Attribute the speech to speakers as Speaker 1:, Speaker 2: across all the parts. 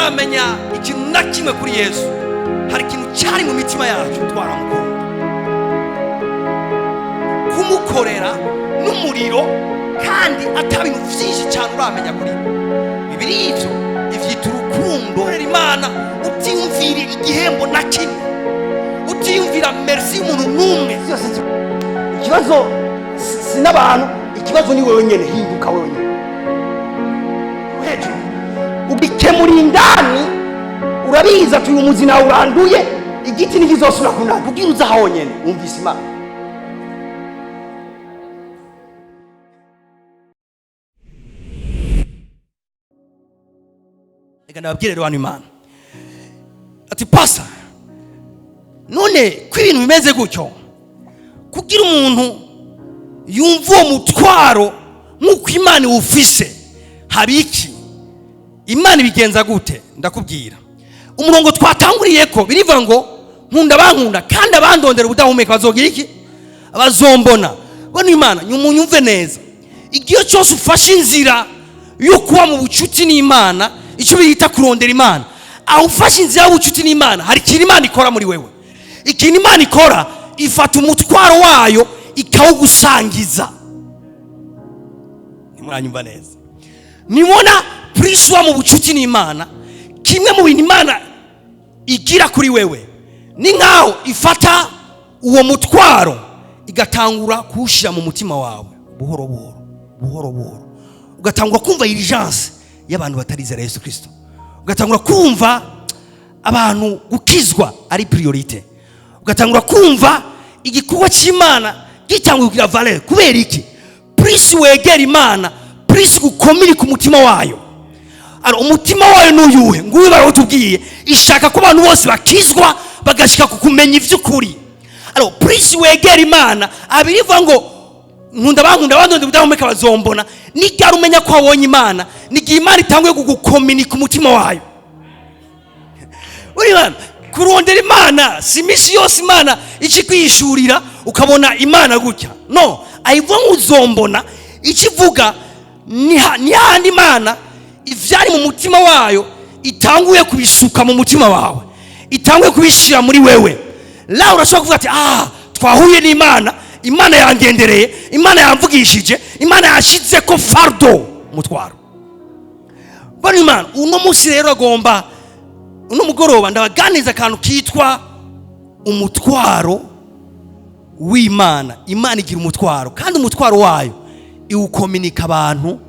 Speaker 1: Tutaramenya ikintu na kimwe kuri Yesu, hari ikintu cyari mu mitima yacu, twaramukunda, kumukorera n'umuriro, kandi ata bintu byinshi cyane uramenya kuri we. Bibiri ivyo ivyita urukundo. Korera Imana utiyumvira igihembo na kimwe, utiyumvira merci y'umuntu n'umwe.
Speaker 2: Byose ikibazo si n'abantu, ikibazo ni wewe nyene. Hinduka wewe nyene hejuru, ugikemura indani. Urabizi ati uyu muzi nawe uranduye, igiti ntikizosubira kunanda. Ubwira uza honyene wumvise Imana.
Speaker 1: Reka ndababwire rero hano, Imana ati: "Pasa none ko ibintu bimeze gutyo, kugira umuntu yumva uwo mutwaro nk'uko Imana iwufise, haba iki? Imana ibigenza gute?" Ndakubwira umurongo twatanguriye ko birivuga ngo: "Nkunda bankunda, kandi abandondera ubudahumeka bazogira iki? Bazombona." Bano Imana nyumve neza, igihe cyose ufashe inzira yo kuba mu bucuti n'Imana, icyo bita kurondera Imana, aho ufashe inzira y'ubucuti n'Imana, hari ikintu Imana ikora muri wewe. Ikintu Imana ikora, ifata umutwaro wayo ikawugusangiza. Ntimuranyumva neza. Nibona plus uba mu bucuti n'Imana, kimwe mu bintu Imana igira kuri wewe ni nkaho ifata uwo mutwaro igatangura kuwushyira mu mutima wawe buhoro buhoro, buhoro buhoro, ugatangura kumva urgence y'abantu batarizera Yesu Kirisito, ugatangura kumva abantu gukizwa ari priorité, ugatangura kumva igikorwa cy'Imana gitanguye kugira valeur. Kubera iki? Plus wegera Imana, plus gukomirika umutima wayo. Alors, umutima wayo n'uyuhe? Nguyu barawutubwiye: ishaka ko abantu bose bakizwa, bagashika ku kumenya ivy'ukuri. Alors, plus wegera Imana, abirivuga ngo: "Nkunda bankunda, abandonde ubudahumeka bazombona." N'iryari umenya ko wabonye Imana? N'igihe Imana itanguye kugukominika umutima wayo. Uri kurondera Imana, si iminsi yose Imana ikikwishurira ukabona Imana gutya. No ayivuga ngo uzombona, ikivuga ni hahandi Imana ivyari mu mutima wayo itanguye kubisuka mu mutima wawe, itanguye kubishyira muri wewe. La urashobora kuvuga ati: "Ah, twahuye n'Imana, Imana yangendereye, Imana yamvugishije, Imana yashize ko fardeau, umutwaro." Bano Imana, uno munsi rero agomba, uno mugoroba ndabaganiza akantu kitwa umutwaro w'Imana. Imana igira umutwaro, kandi umutwaro wayo iwukominika abantu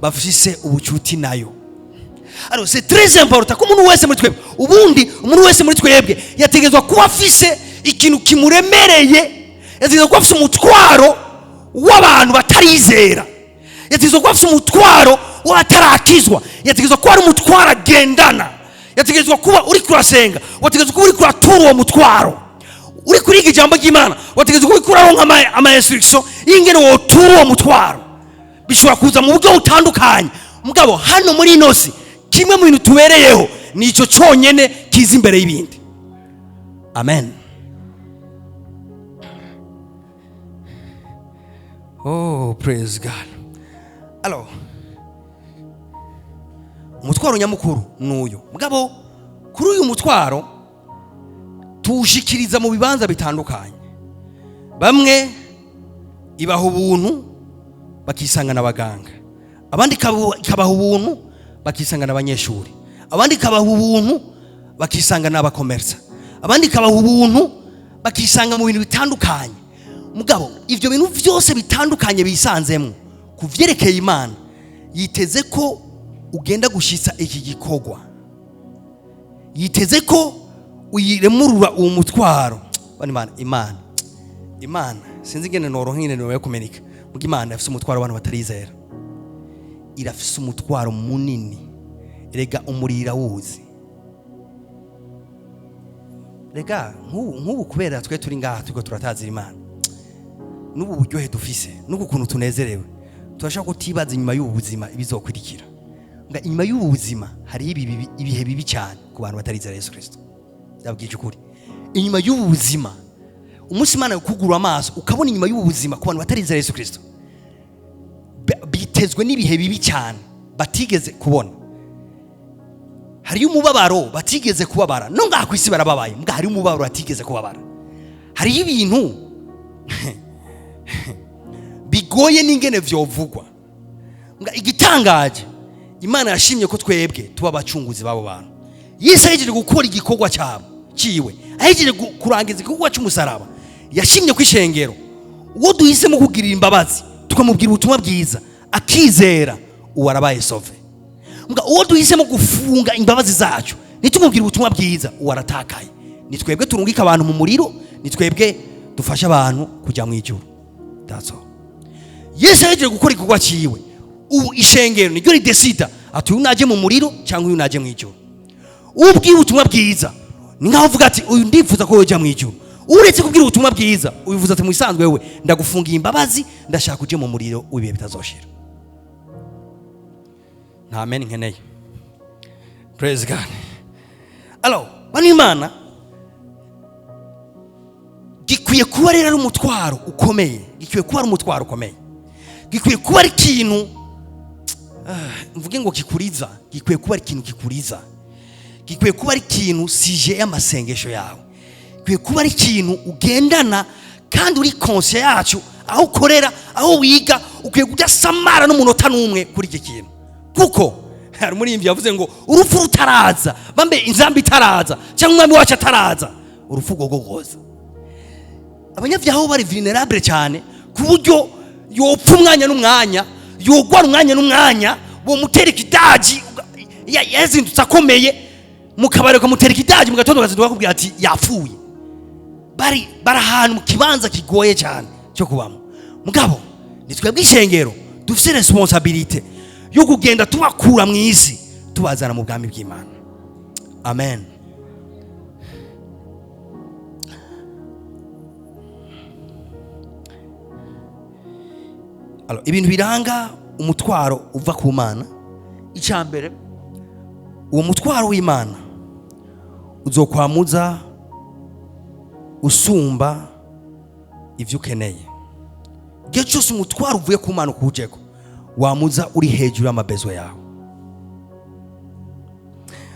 Speaker 1: bafise ubucuti nayo. Alors, c'est très important ko umuntu wese muri twebwe, ubundi umuntu wese muri twebwe yategerezwa kuba afise ikintu kimuremereye, yategerezwa kuba afise umutwaro w'abantu batarizera, yategerezwa kuba afise umutwaro w'abatarakizwa, yategerezwa kuba ari umutwaro agendana, yategerezwa kuba uri kurasenga, wategerezwa kuba uri kuratura uwo mutwaro, uri kuriga ijambo ry'Imana, wategerezwa kuba uri kuraronka ama instruction y'ingene wotura uwo mutwaro. Bishobora kuza mu buryo butandukanye, mugabo hano muri ino si, kimwe mu bintu tubereyeho ni icyo cyonyine kiza imbere y'ibindi. Amen. Oh, praise God. Alors, umutwaro nyamukuru ni uyu. Mugabo kuri uyu mutwaro tuwushikiriza mu bibanza bitandukanye. Bamwe ibaha ubuntu bakisanga n'abaganga, abandi ikabaha ubuntu bakisanga n'abanyeshuri, abandi ikabaha ubuntu bakisanga n'abakomersa, abandi ikabaha ubuntu bakisanga mu bintu bitandukanye. Mugabo ivyo bintu byose bitandukanye bisanzemo, ku vyerekeye Imana, yiteze ko ugenda gushitsa iki gikorwa, yiteze ko uyiremurura uwo mutwaro. Bana Imana, Imana, Imana, sinzi ingene noronka ingene noyo kumenika muga Imana ifise umutwaro abantu batarizera, irafise umutwaro munini. Rega umurira wuzi, rega nk'ubu kubera twe turi ngaha turiko turatazira Imana, n'ubu buryohe dufise, n'ubu kuntu tunezerewe, turashobora kutibaza inyuma y'ubu buzima ibizokurikira. Nga inyuma y'ubu buzima hariho ibihe bibi cyane ku bantu batarizera Yesu Kristo. Ndabwije ukuri, inyuma y'ubu buzima, umunsi Imana yakugura amaso ukabona inyuma y'ubu buzima, ku bantu batarizera Yesu Kristo bitezwe n'ibihe bibi cyane batigeze kubona. Hariyo umubabaro batigeze kubabara. No ngaha ku isi barababaye, mbwa hariyo umubabaro batigeze kubabara. Hariyo ibintu bigoye n'ingene vyovugwa. Mbwa igitangaje, Imana yashimye ko twebwe tuba abacunguzi b'abo bantu. Yesu ahejeje gukora igikorwa cyabo ciwe, ahejeje kurangiza igikorwa cy'umusaraba, yashimye ko ishengero uwo duhisemo kugirira imbabazi tukamubwira ubutumwa bwiza akizera, uwo arabaye sauvé. Mbwa uwo duhisemo gufunga imbabazi zacu ntitumubwire ubutumwa bwiza, uwo aratakaye. Ni twebwe turungika abantu mu muriro, ni twebwe dufasha abantu kujya mu ijuru. That's all. Yesu ahejeje gukora igikorwa ciwe, ubu ishengero niryo ridesida ati uyu naje mu muriro cyangwa uyu naje mu ijuru. Ubwiye ubutumwa bwiza ni nkaho uvuga ati uyu ndifuza ko yoja mu ijuru. Uretse kubwira ubutumwa bwiza, ubivuze ati mu isanzwe wewe ndagufungiye imbabazi, ndashaka uje mu muriro w'ibihe bitazoshira. Nta amen nkeneye. Praise God. Alors, bano Imana gikwiye kuba rero ari umutwaro ukomeye, gikwiye kuba ari umutwaro ukomeye, gikwiye kuba ari ikintu, mvuge ngo kikuriza, gikwiye kuba ari ikintu kikuriza, gikwiye kuba ari ikintu sujet y'amasengesho yawe, gikwiye kuba ari ikintu ugendana kandi uri conscient yacu. Aho ukorera, aho wiga, ukwiye kudasamara n'umunota n'umwe kuri iki kintu. Kuko hari umuririmbyi yavuze ngo urupfu rutaraza, bambe inzambi itaraza, cyangwa umwami wacu ataraza, urupfu rwogogoza. Abanyabyaha bo bari vulnerable cyane, ku buryo yopfa umwanya n'umwanya, yogwara umwanya n'umwanya, bomutera ikidaji yazindutse akomeye mu kabari, ukamutera ikidaji mu gatondo ukazinduka bakubwira ati yapfuye. Bari ahantu mu kibanza kigoye cyane cyo kubamo. Mugabo ni twebwe ishengero dufite responsabilité yo kugenda tubakura mu isi, tubazana mu bwami bw'Imana. Amen. Alors, ibintu biranga umutwaro uva ku Mana, icya mbere, uwo mutwaro w'Imana uzokwamuza usumba ivyo ukeneye. Igihe cyose umutwaro uvuye ku Mana ukujeko, wamuza uri hejuru y'amabezo yawe.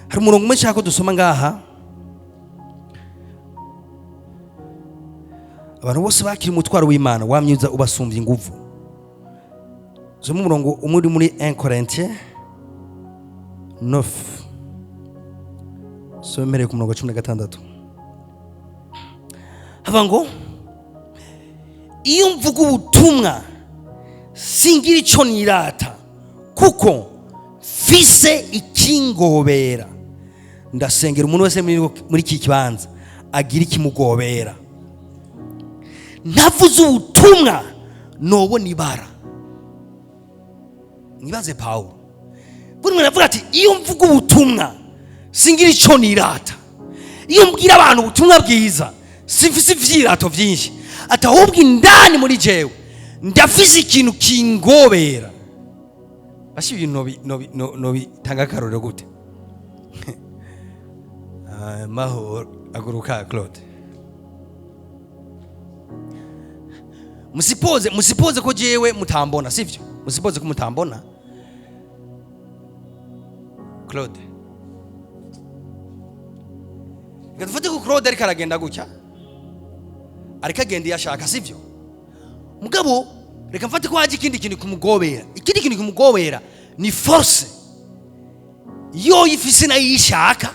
Speaker 1: Hari umurongo umwe nshaka ko dusoma ngaha. Abantu bose bakira umutwaro w'Imana wamyuza ubasumbya inguvu. Soma umurongo umwe uri muri 1 Corinthiens 9, somereye ku murongo wa 16. Hava ngo iyo mvuga ubutumwa singira ico nirata, kuko mfise ikingobera. Ndasengera umuntu wese muri iki kibanza agira ikimugobera. Ntavuze ubutumwa nobona ibara. Mwibaze Pawulo buri muntu avuga ati iyo mvuga ubutumwa singira ico nirata, iyo mbwira abantu ubutumwa bwiza simfise ivyirato vyinshi, ati ahubwo indani muri jewe ndafise ikintu kingobera. Basha ibintu nobitanga akarorero gute? Mahoro aguruka Claude. Musipoze ko jewe mutambona, sivyo? Musipoze ko mutambona. Claude, reka dufate ko Claude ariko aragenda gutya, ariko agenda iyo ashaka, sivyo? Mugabo reka mfate ko haje ikindi kintu kumugobera. Ikindi kintu kumugobera ni force yo ifise nayo ishaka,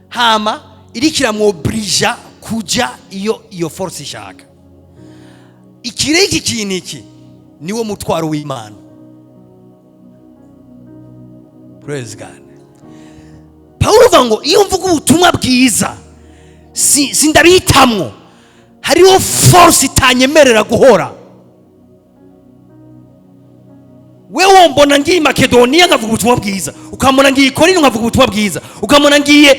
Speaker 1: hama iriko iramwobrija kuja iyo iyo force ishaka. Ikire iki kintu iki niwo mutwaro w'Imana. Praise God. Pawulo avuga ngo iyo mvuga ubutumwa bwiza sindabitamwo, hariho force itanyemerera guhora. Wewe wombona ngiye Makedonia nkavuga ubutumwa bwiza, ukambona ngiye Korinto nkavuga ubutumwa bwiza, ukambona ngiye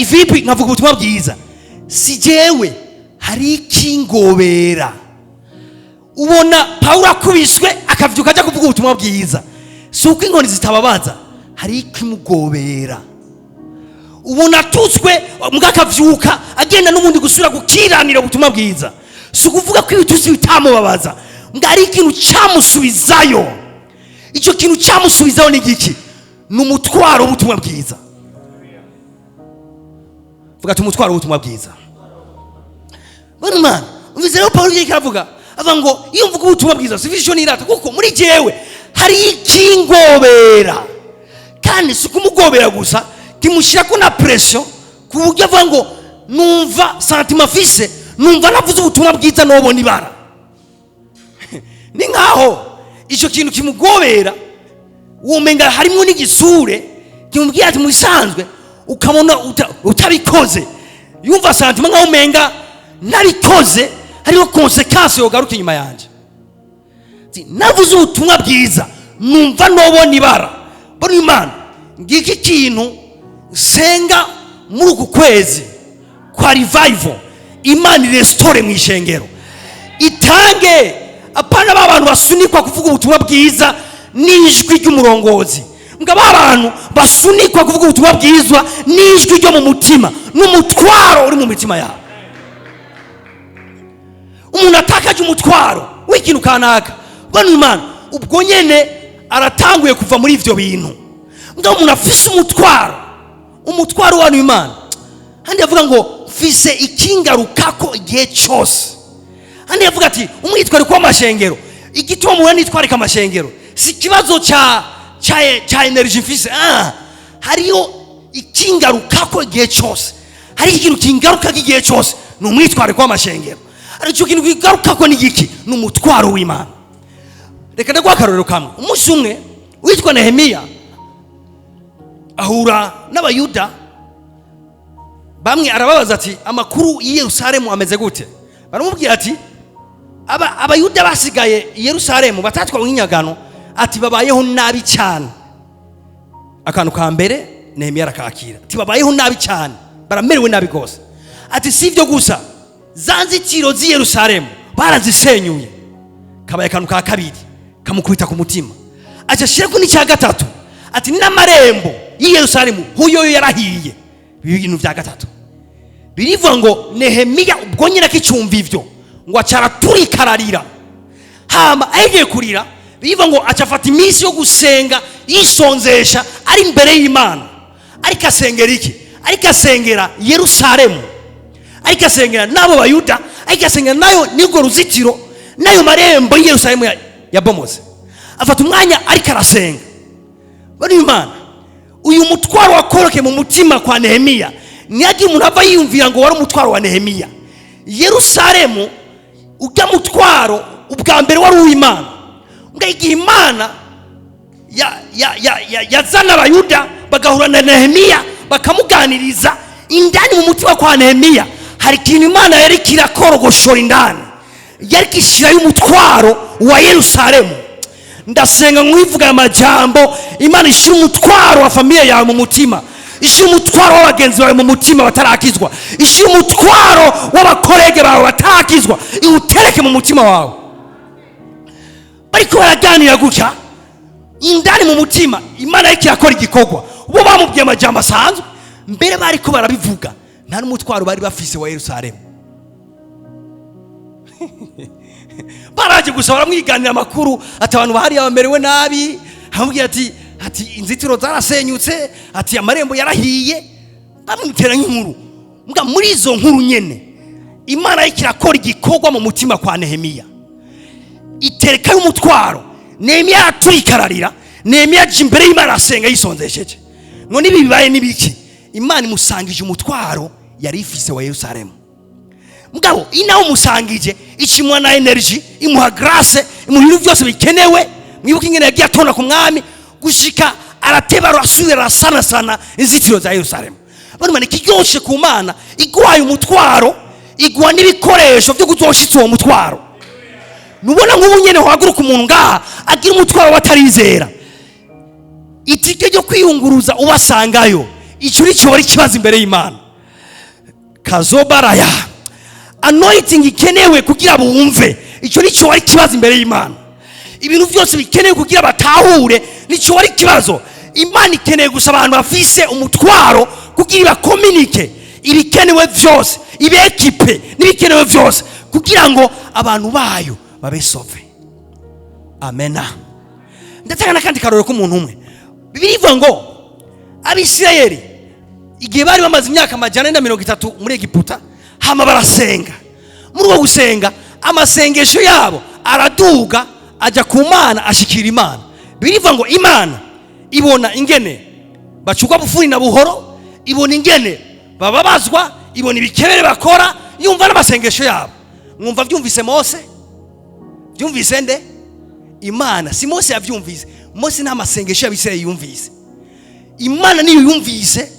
Speaker 1: Filipi nkavuga ubutumwa bwiza, si jewe, hari ikingobera. Ubona Pawulo akubiswe akavyuka aja kuvuga ubutumwa bwiza, si uko inkoni zitababaza, hari ikimugobera. Ubona atutswe mbwa akavyuka agenda n'ubundi gusubira gukiranira ubutumwa bwiza, si ukuvuga ko ibitutsi bitamubabaza, mbwa hari ikintu cyamusubizayo. Icyo kintu cyamusubizayo ni igiki? Ni umutwaro w'ubutumwa bwiza. Vuga ati: "Umutwaro w'ubutumwa bwiza." Bano Imana umvise rero, Pawulo igihe karavuga, avuga ngo: "Iyo mvuga ubutumwa bwiza si vision irata, kuko muri jewe hari ikingobera." Kandi si kumugobera gusa, kimushyirako na pression, ku buryo avuga ngo: "Numva sentiment mfise, numva navuze ubutumwa bwiza nobona ibara." Ni nkaho icyo kintu kimugobera, womenga harimo n'igisure kimubwira ati: "Mu bisanzwe ukabona utabikoze." Yumva sentiment nkaho umenga nabikoze hariho conséquence yogaruka inyuma yanjye. Ati: "Navuze ubutumwa bwiza numva nobona ibara." Mbona Imana, ngiki kintu nsenga muri uku kwezi kwa revival: Imana irestore mu ishengero, itange apana ba bantu basunikwa kuvuga ubutumwa bwiza n'ijwi ry'umurongozi, ngo ba bantu basunikwa kuvuga ubutumwa bwiza n'ijwi ryo mu mutima, n'umutwaro uri mu mitima yabo. Umuntu atakaje umutwaro w'ikintu kanaka, bano Imana, ubwo nyene aratanguye kuva muri ivyo bintu. Ngo umuntu afise umutwaro, umutwaro wa Imana, handi yavuga ngo: "Mfise ikingarukako igihe cyose." Handi yavuga ati: "Umwitwariko w'amashengero, igituma mubona nitwarika amashengero si ikibazo ca energy mfise, hariyo ikingarukako igihe cyose." Hari ikintu kingarukako igihe cyose, ni umwitwariko w'amashengero. Ariko icyo kintu kigarukako ni igiki? Ni umutwaro w'Imana. Reka ndaguha akarorero kamwe. Umunsi umwe witwa Nehemiya ahura n'Abayuda bamwe, arababaza ati: "Amakuru y'i Yerusalemu ameze gute?" Baramubwira ati: "Abayuda basigaye i Yerusalemu batatwawe nk'inyagano," ati, "babayeho nabi cyane." Akantu ka mbere Nehemiya arakakira, ati: "Babayeho nabi cyane, baramerewe nabi rwose." Ati: "Si ibyo gusa, za nzitiro z'i Yerusalemu barazisenyuye." Kabaye akantu ka kabiri kamukubita ku mutima. Aca ashyirako n'icya gatatu, ati: "N'amarembo y'i Yerusalemu huyoyo yarahiye." Ibi bintu bya gatatu birivuga ngo Nehemiya ubwo nyine akicyumva ivyo, ngo aca araturika ararira. Hama agiye kurira, bivuga ngo aca afata iminsi yo gusenga, yisonzesha ari imbere y'Imana. Ariko asengera iki? Ariko asengera Yerusalemu, ariko asengera n'abo Bayuda, ariko asengera nayo n'urwo ruzitiro n'ayo marembo y'i Yerusalemu yabomotse. Afata umwanya ariko arasenga. Bano Imana, uyu mutwaro wakorokeye mu mutima kwa Nehemiya, ntiyagire umuntu ava yiyumvira ngo wari umutwaro wa Nehemiya. Yerusalemu, ujya mutwaro ubwa mbere wari uw'Imana. Mbwa igihe Imana yazana Abayuda bagahura na Nehemiya, bakamuganiriza, indani mu mutima kwa Nehemiya hari ikintu Imana yari kirakorogoshora indani, yari kishyirayo umutwaro wa Yerusalemu. Ndasenga nkwivuga aya majambo: Imana ishyira umutwaro wa famille yawe mu mutima, ishyira umutwaro w'abagenzi bawe mu mutima batarakizwa, ishyira umutwaro w'aba collègues bawe batarakizwa, iwutereke mu mutima wawe. Bariko baraganira gutya, indani mu mutima Imana ariko irakora igikorwa. Bo bamubwiye amajambo asanzwe. Mbere bariko barabivuga nta n'umutwaro bari bafise wa Yerusalemu. Baraje gusa baramwiganira amakuru, ati: "Abantu bahariya bamerewe nabi." Aramubwira ati: "Inzitiro zarasenyutse," ati: "Amarembo yarahiye." Bamutera nk'inkuru. Mbwa muri izo nkuru nyene Imana ariko irakora igikorwa mu mutima kwa Nehemiya, itereka y'umutwaro. Nehemiya araturikararira. Nehemiya aje imbere y'Imana, arasenga yisonzesheje. None ibi bibaye n'ibiki? Imana imusangije umutwaro yari ifise wa Yerusalemu. Mugabo inawe umusangije, ikimuha na energy, imuha grâce, imuha ibintu byose bikenewe. Mwibuke ingene yagiye atonda ku mwami gushika arateba, arasubira arasanasana inzitiro za Yerusalemu. Bano ikiryoshe ku Mana, iguhaye umutwaro, iguha n'ibikoresho byo kuzoshitsa uwo mutwaro. Nubona nk'ubu nyene uhaguruka umuntu ngaha agira umutwaro w'atarizera, itike ryo kwiyunguruza ubasangayo, icyo ni cyo ikibazo imbere y'Imana. Kazobaraya anointing ikenewe kugira bumve, icyo ni cyo wari ikibazo imbere y'Imana. Ibintu byose bikenewe kugira batahure, nicyo wari ikibazo. Imana ikeneye gusa abantu bafise umutwaro kugira ibakominike ibikenewe byose, ibekipe n'ibikenewe byose kugira ngo abantu bayo babe sauvés. Amena. Ndatanga n'akandi karorero k'umuntu umwe. Bibiliya ivuga ngo Abisirayeli igihe bari bamaze imyaka 430 muri Egiputa, hama barasenga. Muri uko gusenga, amasengesho yabo araduga ajya ku Mana, ashikira Imana. Bibiliya ivuga ngo Imana ibona ingene bacugwa bufuni na buhoro, ibona ingene bababazwa, ibona ibikebere bakora, yumva n'amasengesho yabo. Mwumva byumvise Mose, byumvise nde? Imana. Si Mose yabyumvise. Mose nta masengesho y'Abisirayeli yumvise. Imana niyo yumvise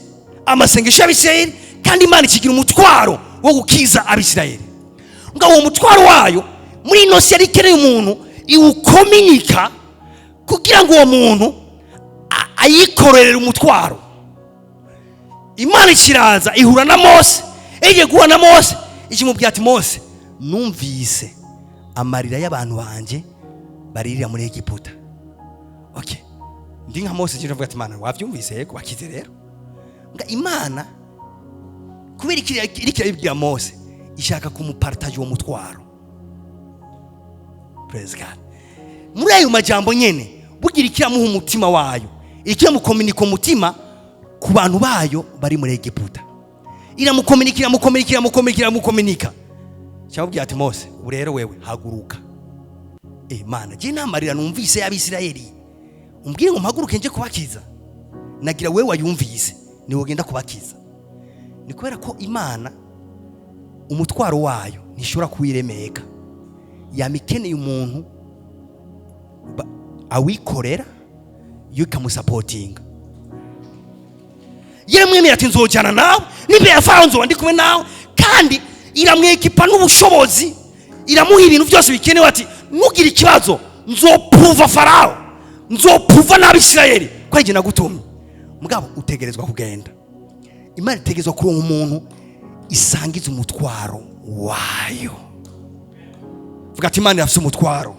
Speaker 1: amasengesho y'Abisirayeli, kandi Imana ikigira umutwaro wo gukiza Abisirayeli. Ngo uwo mutwaro wayo muri ino si yari ikeneye umuntu iwukominika kugira ngo uwo muntu ayikorere umutwaro. Imana ikiraza ihura na Mose. Igiye guhura na Mose, ikimubwira ati: "Mose, numvise amarira y'abantu banjye baririra muri Egiputa." Okay, ndi nka Mose, njye mvuga ati: "Imana, wabyumvise? Yego, bakize rero." Nga Imana kubera iriko irabibwira Mose, ishaka kumupartaje uwo mutwaro. Praise God. Muri ayo majambo nyene bugira ikiramuha umutima wayo, ikiramukominika umutima ku bantu bayo bari muri Egiputa. Iramukominika, iramukominika, iramukominika, iramukominika, cyamubwira ati: "Mose, ubu rero wewe haguruka." Eh Mana, je nta marira numvise y'Abisirayeli, umbwire ngo mpaguruke nje kubakiza? Nagira wewe wayumvise niwe ugenda kubakiza. Ni kubera ko Imana umutwaro wayo ntishobora kuwiremeka, yama ikeneye umuntu awikorera, yo ikamusapotinga. Yaramwemera ati: "Nzojyana nawe n'imbere ya Farawo, nzoba ndi kumwe nawe." Kandi iramwekipa n'ubushobozi, iramuha ibintu byose bikenewe, ati: "Ntugire ikibazo, nzopuva Farawo, nzopuva n'Abisirayeli ko ari jye nagutumye." Mugabo utegerezwa kugenda. Imana itegerezwa kuronka umuntu isangiza umutwaro wayo. Vuga ati: "Imana irafise umutwaro."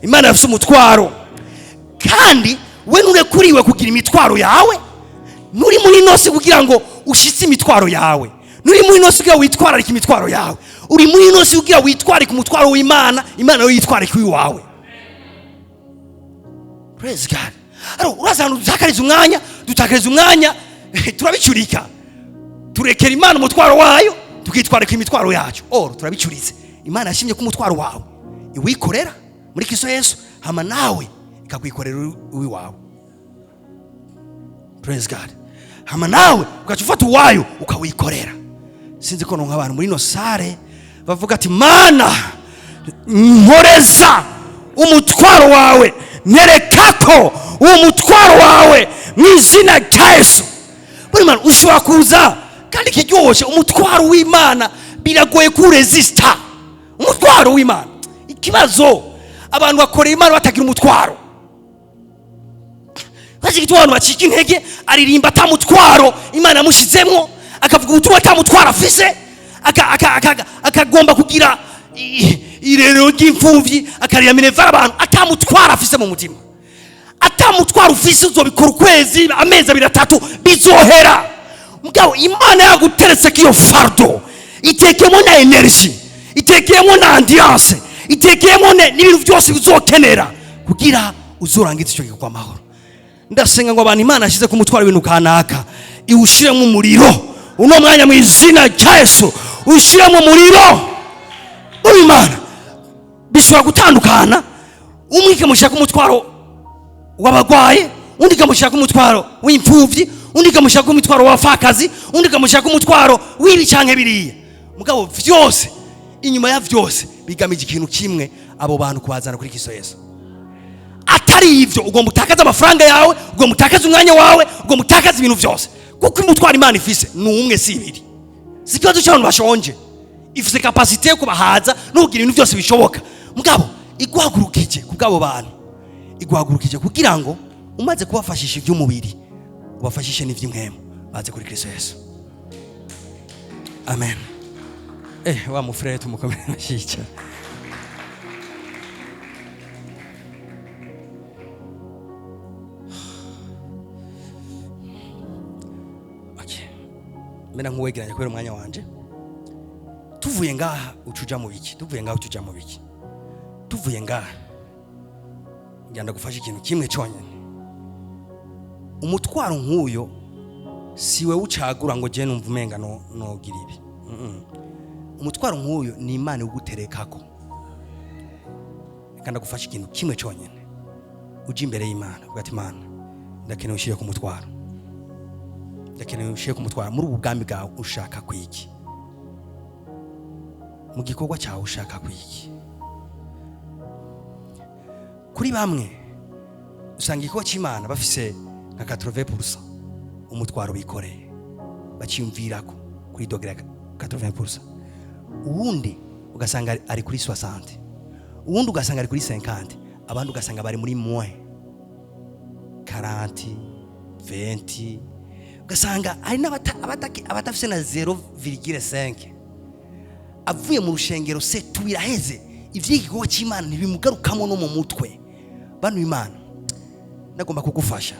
Speaker 1: Imana irafise umutwaro, kandi we nturekuriwe kugira imitwaro yawe. Nturi muri ino si kugira ngo ushitse imitwaro yawe, nturi muri ino si kugira witwararike imitwaro yawe. Uri muri ino si kugira witwarike umutwaro w'Imana, Imana yo yitwarike uwawe. Praise God. Aro uraza ahantu dutakariza umwanya, dutakariza umwanya, turabicurika, turekera Imana umutwaro wayo, tukitwarika imitwaro yacu. Oro turabicuritse. Imana yashimye ko umutwaro wawe iwikorera muri Kristo Yesu, hama nawe ikakwikorera uwiwawe. Praise God. Hama nawe ugaca ufata uwayo ukawikorera. Sinzi ko nonka abantu muri ino salle bavuga ati: "Mana, nkoreza umutwaro wawe, nyereka ko uwo mutwaro wawe mu izina rya Yesu." Buri mana ushobora kuza, kandi ikiryoshe, umutwaro w'Imana biragoye kuwuresista. Umutwaro w'Imana, ikibazo abantu bakorera Imana batagira umutwaro. Bazi igituma abantu bacika intege: aririmba atamutwaro Imana yamushyizemwo, akavuga ubutumwa atamutwaro afise, akagomba kugira irerero ry'imfuvyi, akarira minerval abantu atamutwaro afise mu mutima. Atamutwaro ufise, uzobikora ukwezi, amezi abiri, atatu, bizohera. Mugabo Imana yaguteretse iyo fardeau, itekeyemo na énergie, itekeyemo na endurance, itekeyemo n'ibintu byose bizokenera kugira uzorangize icyo gikorwa amahoro. Ndasenga ngo abantu Imana yashyize ku mutwaro ibintu kanaka, iwushyiremo umuriro uno mwanya mu izina rya Yesu. Ushyiremo umuriro w'Imana. Bishobora gutandukana: umwe ikamushyira ku mutwaro w'abagwaye, undi ikamushyira ku mutwaro w'imfubyi, undi ikamushyira ku mutwaro w'abapfakazi, undi ikamushyira ku mutwaro w'ibi canke biriya. Mugabo vyose, inyuma ya vyose, bigamije ikintu kimwe: abo bantu kubazana kuri Kristo Yesu. Atari ivyo, ugomba utakaze amafaranga yawe, ugomba utakaze umwanya wawe, ugomba utakaze ibintu vyose, kuko umutwaro Imana ifise ni umwe, si ibiri. Si ikibazo cy'abantu bashonje, ifise capacité yo kubahaza no kugira ibintu byose bishoboka. Mugabo iguhagurukije ku bw'abo bantu, iguhagurukije kugira ngo umaze kubafashisha iby'umubiri, ubafashishe n'iby'impwemu, baze kuri Kristo Yesu. Amen. Wa mufurere tumukomere amashyi. Okay. Mena nk'uwegeranya kubera umwanya wanje. Tuvuye ngaha uca uja mu biki? Tuvuye ngaha uca uja mu biki? Tuvuye ngaha ngenda gufasha ikintu kimwe cyonyine. Umutwaro nk'uyo si wewe ucagura ngo je numva umenga no nogira ibi. Umutwaro nk'uyo ni Imana iguterekako. Reka ndagufasha ikintu kimwe cyonyine: uje imbere y'Imana uvuga ati: "Imana, ndakeneye ushyire ku mutwaro, ndakeneye ushyire ku mutwaro muri ubu bwami bwawe. Ushaka kwiki mu gikorwa cyawe? Ushaka kwiki?" Kuri bamwe usanga igikorwa cy'Imana bafise nka 80% umutwaro bikoreye, baciyumvirako kuri degré ya 80%, uwundi ugasanga ari kuri 60, uwundi ugasanga ari kuri 50, abandi ugasanga bari muri moins 40, 20, ugasanga hari n'abadafise na 0,5. Avuye mu rushengero se biraheze, ivy'igikorwa cy'Imana ntibimugarukamo no mu mutwe. Bano Imana ndagomba kugufasha: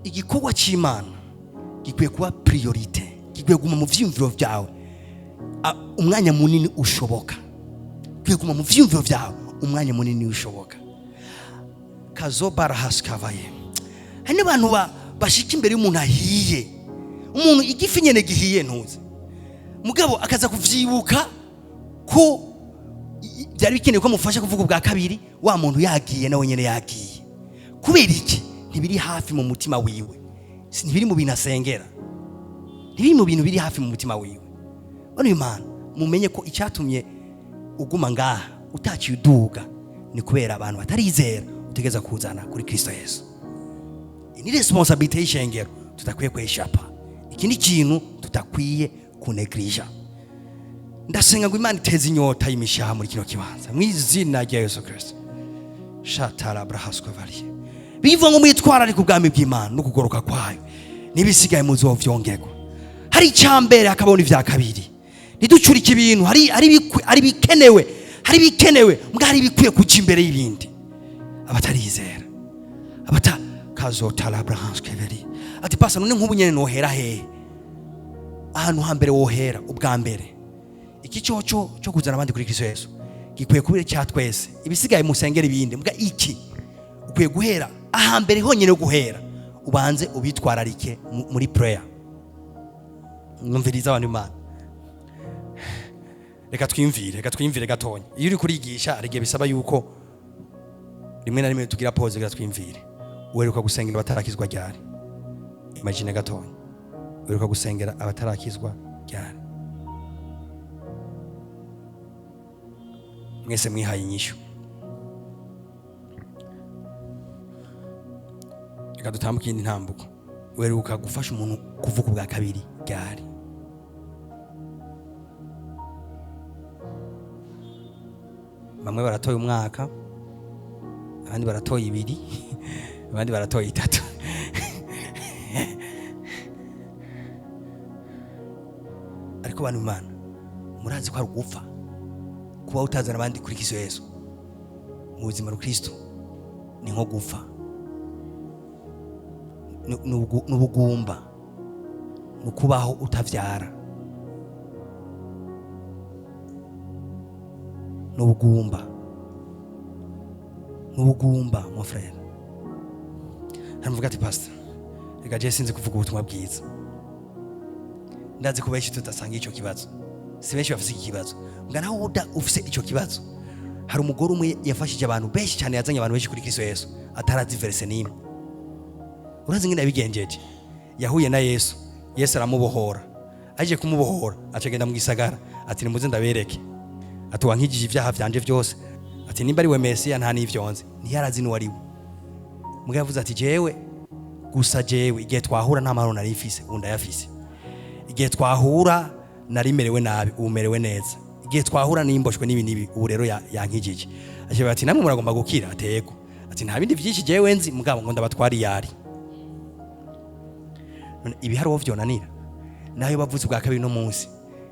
Speaker 1: igikorwa cy'Imana gikwiye kuba priorité, gikwiye kuguma mu vyiyumviro byawe umwanya munini ushoboka, gikwiye kuguma mu vyiyumviro byawe umwanya munini ushoboka. Kazobarahasikabaye, hari n'abantu bashika imbere y'umuntu ahiye, umuntu igifi nyene gihiye, ntuzi, mugabo akaza kuvyibuka ko byari bikenewe ko amufasha kuvuga ubwa kabiri, wa muntu yagiye, nawe nyene yagiye. Kubera iki? Ntibiri hafi mu mutima wiwe. Ntibiri mu bintu asengera, ntibiri mu bintu biri hafi mu mutima wiwe. Bano Imana, mumenye ko icyatumye uguma ngaha utaciye uduga ni kubera abantu batarizera utegeza kuzana kuri Kristo Yesu. Iyi ni responsabilité y'ishengero tudakwiye kweshapa. Iki ni ikintu tudakwiye kunegirija. Ndasenga ngo Imana iteze inyota y'imishaha muri kino kibanza mu izina rya Yesu Kristo. Shatara brahaskovariye bivuga ngo mwitwararike ubwami bw'Imana no kugoroka kwayo, n'ibisigaye muzovyongerwa. Hari icya mbere, hakabona ibya kabiri. Ntiducurike ibintu. Hari bikenewe, hari bikenewe mbwa hari ibikwiye kuja imbere y'ibindi. Abatarizera, abata kazotara brahaskovariye ati: "Pasa, none nk'ubu nyene nohera hehe?" Ahantu hambere wohera ubwa mbere, iki cyoco cyo kuzana abandi kuri Kristo Yesu gikwiye kuba icya twese. Ibisigaye musengera ibindi, mbwa iki ukwiye guhera ahambere honyine, guhera ubanze ubitwararike muri prayer. Mwumviriza abantu Imana, reka twimvire, reka twimvire gatonya. Iyo uri kurigisha hari igihe bisaba yuko rimwe na rimwe tugira pause. Reka twimvire: uheruka gusengera abatarakizwa ryari? Imagine gatonya, uheruka gusengera abatarakizwa ryari? Mwese mwihaye inyishu. Reka dutambuke iyindi ntambuko: uheruka gufasha umuntu kuvuga ubwa kabiri ryari? Bamwe baratoye umwaka, abandi baratoye 2, abandi baratoye 3. Ariko bantu Imana, murazi ko hari ugupfa kuba utazana abandi kuri Kristo Yesu mu buzima rukristo ni nko gupfa. Ni ubugumba, ni ukubaho utavyara, ni ubugumba, ni ubugumba, mon frère. Haramuvuga ati: "Pastor, reka je sinzi kuvuga ubutumwa bwiza." Ndazi ko benshi tudasanga ico kibazo, si benshi bafise iki kibazo. Mbwa nawe uda ufise ico kibazo. Hari umugore umwe yafashije abantu benshi cyane, yazanye abantu benshi kuri Kristo Yesu atarazi verse n'imwe. Urazi ingene yabigenjeje? Yahuye na Yesu, Yesu aramubohora. Aje kumubohora, acagenda mu gisagara ati: "Nimuze ndabereke," ati: "Wankijije ibyaha vyanje byose," ati: "Nimba ari we Mesiya, nta n'ivyo nzi." Ntiyarazi n'uwari we. Mugabo yavuze ati: "Jewe gusa, jewe igihe twahura nta mahoro nari mfise, ubu ndayafise. Igihe twahura nari merewe nabi, ubu merewe neza. Igihe twahura nimboshwe n'ibi n'ibi, ubu rero yankijije." Agira ati: "Namwe muragomba gukira?" Ati: "Yego." Ati: "Nta bindi byinshi jewe nzi, mugabo ngo ndabatwara iyari." None ibiharuro vyonanira nayo bavuze ubwa kabiri no munsi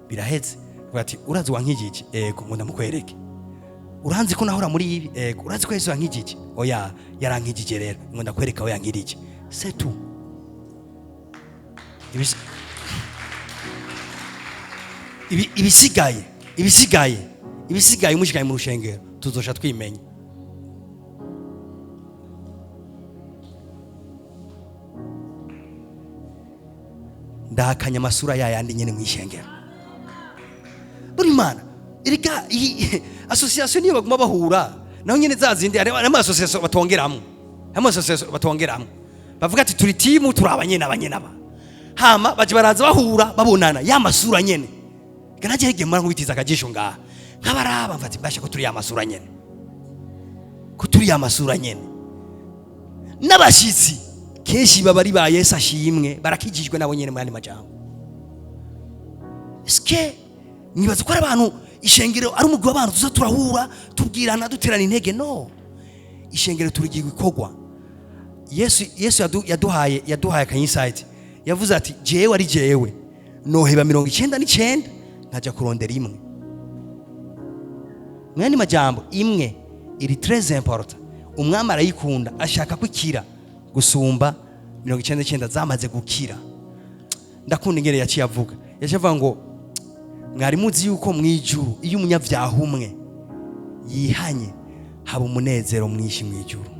Speaker 1: biraheze. Avuga ati: "Urazi wankijije?" "Ego." "Ngo ndamukwereke. Uranzi ko nahora muri ibi?" "Ego." "Urazi ko Yesu yankijije?" "Oya, yarankijije rero ngo ndakwereka aho yankirije." C'est tout. Ibisigaye umushigaye mu rushengero tuzosha twimenya. Ndahakanya amasura yayandi nyene mw'ishengero. Buri Mana, erega iyi association niyo baguma bahura naho nyene za zindi. Hari ama association batongeramwo, hari ama association batongeramwo, bavuga ati: "Turi timu, turi abanyene, abanyene aba." Hama baje baraza bahura, babonana ya masura nyene. Ganaje hege mara nkubitiza akajisho ngaha, nkabaraba, mfati mbasha ko turi ya masura nyene, ko turi ya masura nyene. N'abashitsi kenshi baba ari ba Yesu ashimwe, barakijijwe nabo nyene. Mu yandi majambo, eske nibaza ko ari abantu, ishengero ari umugwi w'abantu tuza turahura, tubwirana, duterana intege? No ishengero turigira ibikorwa. Yesu yaduhaye aka insight. Yavuze ati: "Jewe ari jewe noheba 99 nkajya kurondera imwe." Mu yandi majambo, imwe iri très important, umwami arayikunda, ashaka ko ikira gusumba 99 zamaze gukira. Ndakunda ingene yaciye avuga. Yaciye avuga ngo: "Mwari muzi yuko mu ijuru iyo umunyabyaha umwe yihanye haba umunezero mwinshi mu ijuru?"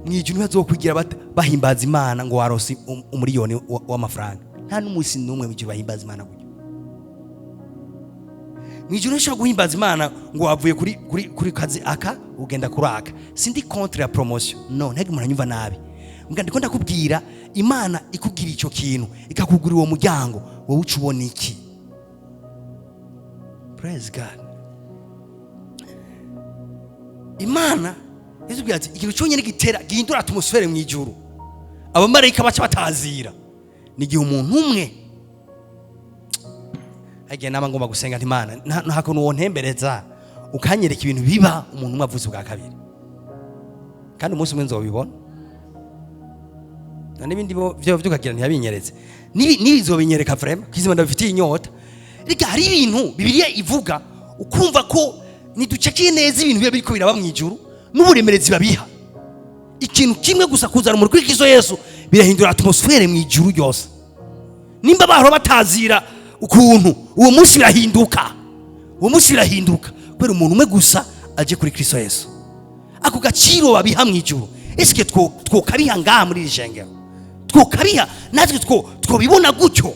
Speaker 1: Mu ijuru ntibazokwigira bahimbaza Imana ngo warose umuriyoni w'amafaranga. Nta n'umunsi n'umwe mu ijuru bahimbaza Imana gutyo. Mu ijuru ntushobora guhimbaza Imana ngo wavuye kuri kazi aka ugenda kuri aka. Sindi contre ya promotion, no, ntege umuntu anyumva nabi. Mbwa ndiko ndakubwira, Imana ikubwira icyo kintu, ikakugurira uwo muryango, wowe uca ubona iki? Praise God. Imana yatubwira ati ikintu cyonyine gitera, gihindura atmosphère mu ijuru, abamarayika baca batazira, ni igihe umuntu umwe hagiye. Nama ngomba gusenga nti: "Imana, nta kuntu wontembereza ukanyereka ibintu biba umuntu umwe avuze ubwa kabiri?" Kandi umunsi umwe nzobibona. Na n'ibindi bo byo ukagira ntiyabinyeretse. Nibi nzobinyereka vraiment, kizima ndabifitiye inyota. Reka, hari ibintu Bibiliya ivuga ukumva ko niducekiye neza ibintu biba biriko biraba mu ijuru n'uburemerezi babiha. Ikintu kimwe gusa, kuzana umuntu kuri Kristo Yesu, birahindura atmosphère mu ijuru ryose. Nimba bahora batazira ukuntu, uwo munsi birahinduka, uwo munsi birahinduka kubera umuntu umwe gusa aje kuri Kristo Yesu. Ako gaciro babiha mu ijuru, eske twokabiha ngaha muri iri shengero? Twokabiha natwe? Twobibona gutyo?